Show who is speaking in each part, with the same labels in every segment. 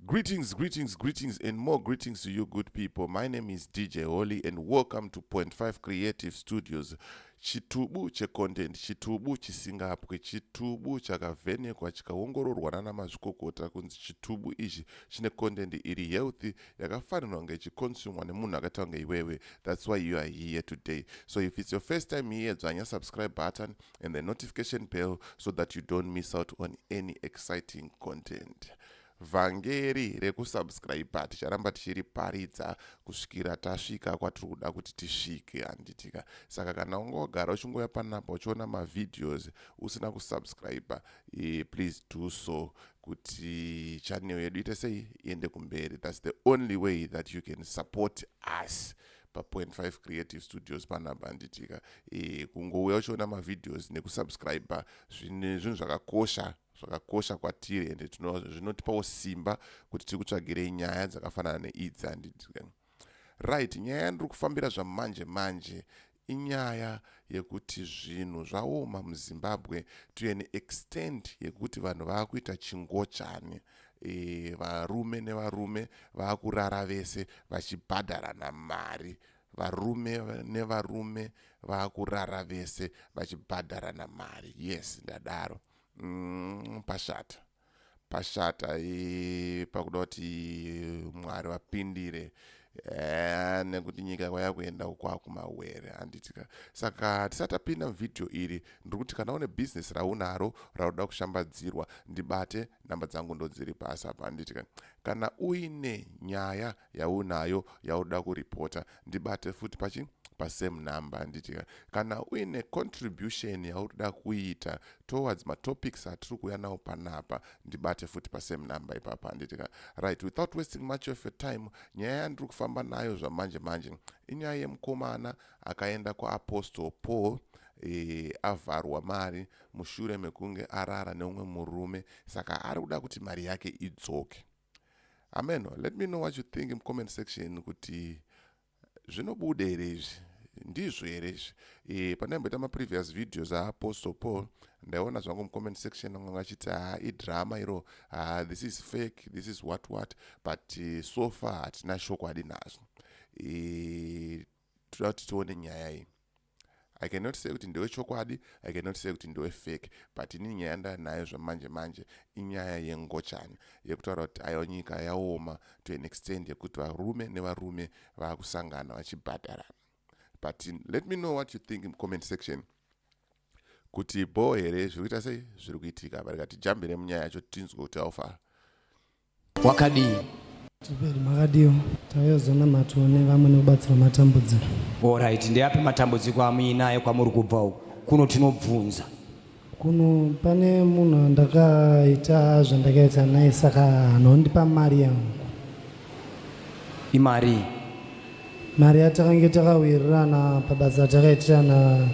Speaker 1: Greetings, greetings, greetings, and more greetings to you, good people. My name is DJ Holly, and welcome to Point 5 Creative Studios. Chitubu checontent, chitubu chisingapwe, chitubu chakavhenekwa chikaongororwa nana mazvikokota kunzi chitubu ichi chine content iri healthy yakafanirwa kunge ichiconsumwa nemunhu akaita kunge iwewe. That's why you are here today. So if it's your first time here, dzvanya subscribe button and the notification bell so that you don't miss out on any exciting content. Vhangeri rekusubscribe ticharamba tichiriparidza kusvikira tasvika kwatiri kuda kuti tisvike, handitika? Saka kana unga wagara uchingouya panapa uchiona mavideos usina kusubscribe, please do so kuti channel yedu ite sei, iende kumberi. That's the only way that you can support us pa.5 Creative Studios panapa, handitika? Kungouya uchiona mavideos nekusubscribe zvinhu zvakakosha, zvakakosha kwatiri, ende zvinotipawo simba kuti tikutsvagirei nyaya dzakafanana neidzi, handitika? Right, nyaya yandiri kufambira zvamanje manje inyaya yekuti zvinhu zvaoma muZimbabwe to an extent yekuti vanhu vaakuita chingochani. Varume nevarume vaakurara vese vachibhadharana mari. Varume nevarume vaakurara vese vachibhadharana mari. Yes, ndadaro. Pashata, pashata pakuda kuti Mwari vapindire, nekuti nyika kwaya kuenda kwakumawere, handitika? Saka tisati tapinda muvhidhiyo iri, ndiri kuti kana une bhizinesi raunaro raunoda kushambadzirwa, ndibate. Namba dzangu ndodziri pasi apa, handitika? Kana uine nyaya yaunayo yaunoda kuripota, ndibate futi pachi pasame number, handitika? Kana uine contribution yaunoda kuita towards matopics atiri kuuya nawo panapa, ndibate futi pasame number ipapa, handitika? Right, without wasting much of your time, nyaya yandiri kufamba nayo zvamanje manje inyaya yemukomana akaenda kuApostle Paul, avharwa mari mushure mekunge arara neumwe murume, saka ari kuda kuti mari yake idzoke. Ameno, let me know what you think in comment section kuti zvinobuda here izvi, ndizvo here izvi? Pandaimboita maprevious videos aApostle Paul, ndaiona zvangu mucomment section vamwe vachiti, "Ha, idrama iro, ha, this is fake, this is what what," but so far hatina chokwadi nazvo. Toda kuti tione nyaya iyi. I cannot say kuti ndewechokwadi, I cannot say kuti ndewefake, but inini nyaya ndanayo zvamanje manje inyaya yengochani yekutaura kuti aiwa, nyika yaoma to an extent yekuti varume nevarume vaakusangana vachibhadharana. But let me know what you think in comment section kuti bo here, zviri kuita sei, zviri kuitika. Varikati jambire munyaya yacho tinzwe kuti aufa.
Speaker 2: Wakadii?
Speaker 3: Tiberi, makadiwo? Tauya nevamwe nekubatsirwa matambudziko.
Speaker 2: Alright, ndeapi matambudziko amuinayo kwamuri kubva uku? Kuno tinobvunza.
Speaker 3: Kuno pane munhu andakaita zvandakaita naye, saka anondipa mari yangu.
Speaker 2: Imari?
Speaker 3: Mari yatakange takawirirana pabasa takaitirana,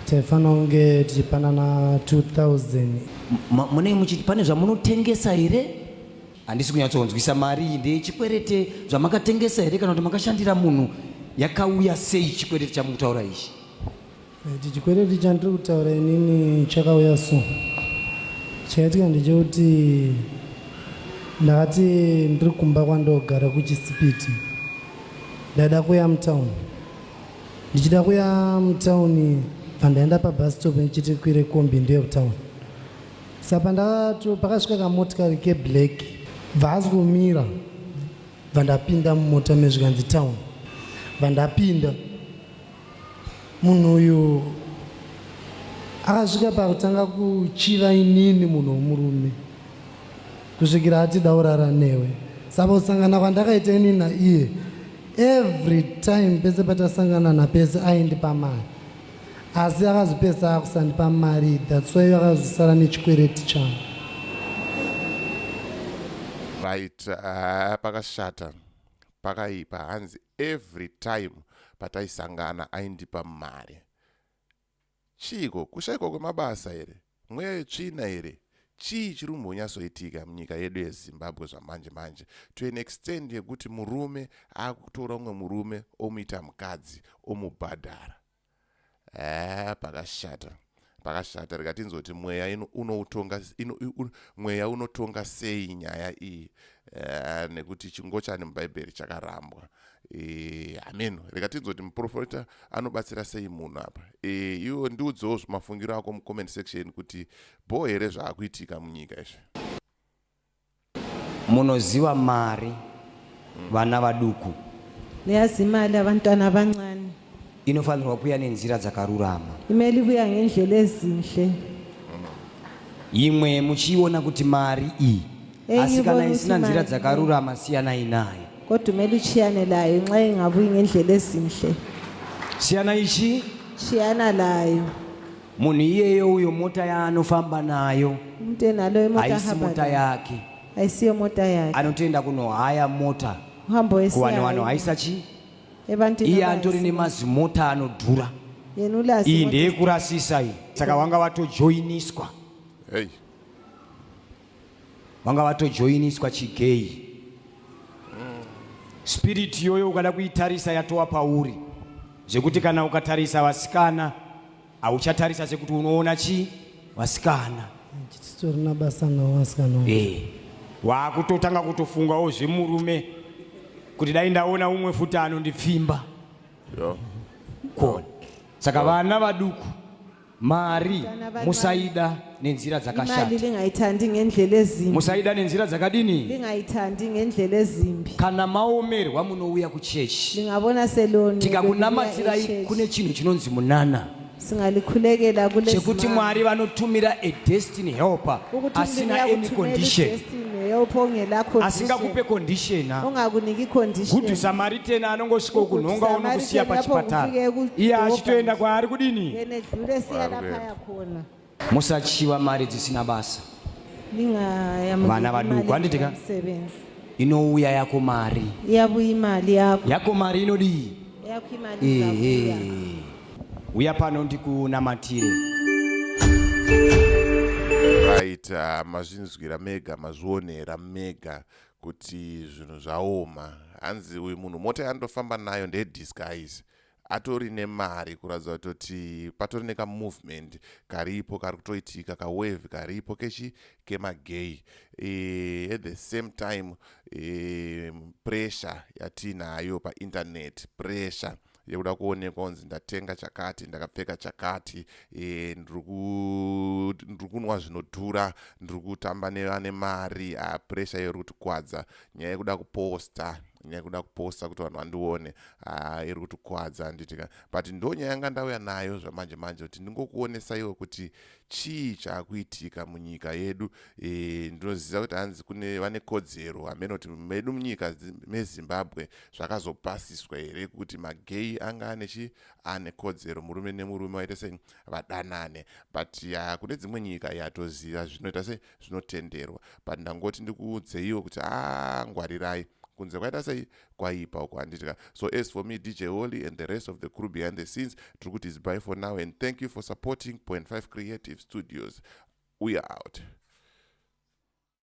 Speaker 3: taifanira kunge tichipanana 2000.
Speaker 2: Munenge muchiti pane zvamunotengesa here? Handisi kunyatsonzwisa. Mari iyi ndeyechikwerete zvamakatengesa here, kana kuti makashandira munhu? Yakauya sei chikwerete chamukutaura ichi?
Speaker 3: Ichi chikwereti chandiri kutaura inini chakauya so. Chaitika ndechekuti ndakati ndiri kumba kwandogara kuChisipiti, ndaida kuya mutauni. Ndichida kuya mutauni, bva ndaenda pabus stop ndichiti kwire kombi ndiye kutauni. Saka ndakato pakasvika kamotikari keblack, bva asi kumira, bva ndapinda mumota mezvikanzi town, bva ndapinda. Munhu uyu akasvika pakutanga kuchiva inini munhu womurume kusvikira ati daurara newe. Saka kusangana kwandakaita inini naiye, every time pese patasangana napese aindipa mari, asi akazopesa akusandipa mari. That's why akazosara nechikwereti changu.
Speaker 1: Right, pakashata, pakaipa. Hanzi every time pataisangana aindipa mari. Chiiko? Kushayikwa kwemabasa here? Mweya yetsvina here? Chii chiri kumbonyatsoitika munyika yedu yeZimbabwe zvamanje manje to an extent yekuti murume akutora umwe murume omuita mukadzi, omubhadhara? Pakashata. Pakashata. Rega tinzoti mweya unoutonga, mweya unotonga sei nyaya iyi, nekuti chingochani muBhaibheri chakarambwa. Ameno. Rega tinzoti muprofita anobatsira sei munhu apa. Iwo ndiudzewo mafungiro ako mucomment section kuti bho here zvaakuitika munyika izvi.
Speaker 2: Munoziva mari, vana vaduku.
Speaker 4: Niyazi imali, abantwana abancane.
Speaker 2: Inofanirwa kuuya nenzira dzakarurama.
Speaker 4: Imele ibuya ngendlela ezinhle.
Speaker 2: Imwe muchiiona kuti mari iyi,
Speaker 4: Enye
Speaker 2: asi kana
Speaker 4: ibona
Speaker 2: isina
Speaker 4: ukuthi
Speaker 2: nzira
Speaker 4: mali.
Speaker 2: dzakarurama, siyanai nayo.
Speaker 4: Kodwa umele utshiyane layo nxa ingabuyi ngendlela ezinhle.
Speaker 2: Siyana ichi.
Speaker 4: Tshiyana layo.
Speaker 2: Munhu iyeyo uyo, mota yaanofamba nayo
Speaker 4: Umuntu enalo imota
Speaker 2: haisi
Speaker 4: ahamba
Speaker 2: mota
Speaker 4: nayo.
Speaker 2: yake.
Speaker 4: Ayisiyo mota yakhe.
Speaker 2: Anotoenda kunohaya mota
Speaker 4: Uhambo
Speaker 2: kuvanhu vanohaisa chi.
Speaker 4: Ebantwini
Speaker 2: Iye antori
Speaker 4: abahayisa.
Speaker 2: nemazimota anodhura.
Speaker 4: Yena ulazi
Speaker 2: Iyi
Speaker 4: imoto.
Speaker 2: ndeyekurasisa iyi. Saka vanga vatojoiniswa.
Speaker 1: Hey.
Speaker 2: Vanga vatojoiniswa chigay spirit iyoyo. Ukada kuitarisa, yatova pauri, zvekuti kana ukatarisa vasikana, hauchatarisa sekuti unoona chi vasikana.
Speaker 3: Chisitorina basa nawo vasikana wacho.
Speaker 2: Waakutotanga kutofungawo zvemurume, kuti dai ndaona umwe futi anondipfimba.
Speaker 1: Yo.
Speaker 2: Kona saka, vana vaduku, mari
Speaker 4: Vana vancane.
Speaker 2: musaida nenzira
Speaker 4: Imali
Speaker 2: dzakashata.
Speaker 4: lingayithandi ngendlela ezimbi.
Speaker 2: Musaida nenzira dzakadini?
Speaker 4: Lingayithandi ngendlela ezimbi.
Speaker 2: Kana maomerwa, munouya kuchechi.
Speaker 4: Lingabona seloni.
Speaker 2: Tikakunamatirai, kune chinhu chinonzi munana
Speaker 4: Singalikhulekela kule
Speaker 2: chekuti Mwari vanotumira a destiny helper asina any condition, asingakupe condition, ha.
Speaker 4: Ongakuniki condition.
Speaker 2: Good Samaritan anongosvika kunhonga,
Speaker 4: Good
Speaker 2: unokusiya
Speaker 4: Samaritan lapho
Speaker 2: pachipatara,
Speaker 4: kufike
Speaker 2: iye
Speaker 4: kudhorobha
Speaker 2: achitoenda
Speaker 4: nje.
Speaker 2: kwaari kudini.
Speaker 4: Yena edlule siya
Speaker 1: Kwaari
Speaker 4: lapha
Speaker 1: kuenda.
Speaker 4: yakhona.
Speaker 2: Musachiva mari dzisina basa.
Speaker 4: Lingayamukeli
Speaker 2: Vana vaduku,
Speaker 4: imali
Speaker 2: handiti ka?
Speaker 4: engumsebenzi.
Speaker 2: Inouya yako mari.
Speaker 4: Iyabuya imali yakho.
Speaker 2: Yako mari inodii?
Speaker 4: Yakho imali izabuya.
Speaker 2: Ehe, uya pano ndikunamatire.
Speaker 1: Right, mazvinzwira mega, mazvionera mega kuti zvinhu zvaoma. Hanzi uyu munhu mota yaanotofamba nayo ndeyedisguise, atori nemari, kuratidza kutoti patori nekamovement karipo kari kutoitika, kawave karipo kechi kemagay. At the same time, pressure yatinayo painternet, pressure yekuda kuonekwa kunzi ndatenga chakati, ndakapfeka chakati, ndiri kunwa zvinodhura, ndiri kutamba nevane mari, pressure iyo iri kutikwadza. Nyaya yekuda kuposta, nyaya yekuda kuposta kuti vanhu vandione, iri kutikwadza, handitika? But ndo nyaya yanga ndauya nayo zvamanje manje kuti ndingokuonesaiwo kuti chii chaakuitika munyika yedu. Ndinoziva kuti hanzi kune vane kodzero, hamene kuti medu munyika meZimbabwe zvakazopasiswa here kuti magay anga ane chi ane kodzero, murume nemurume vaite sei, vadanane. But ya, kune dzimwe nyika yatoziva zvinoita sei, zvinotenderwa. But ndangoti ndikuudzeiwo kuti a ngwarirai, kunze kwaita sei, kwaipa uko, handitika? So as for me, DJ Holly, and the rest of the crew behind the scenes, tiri kuti is bye for now and thank you for supporting Point 5 Creative Studios. We are out.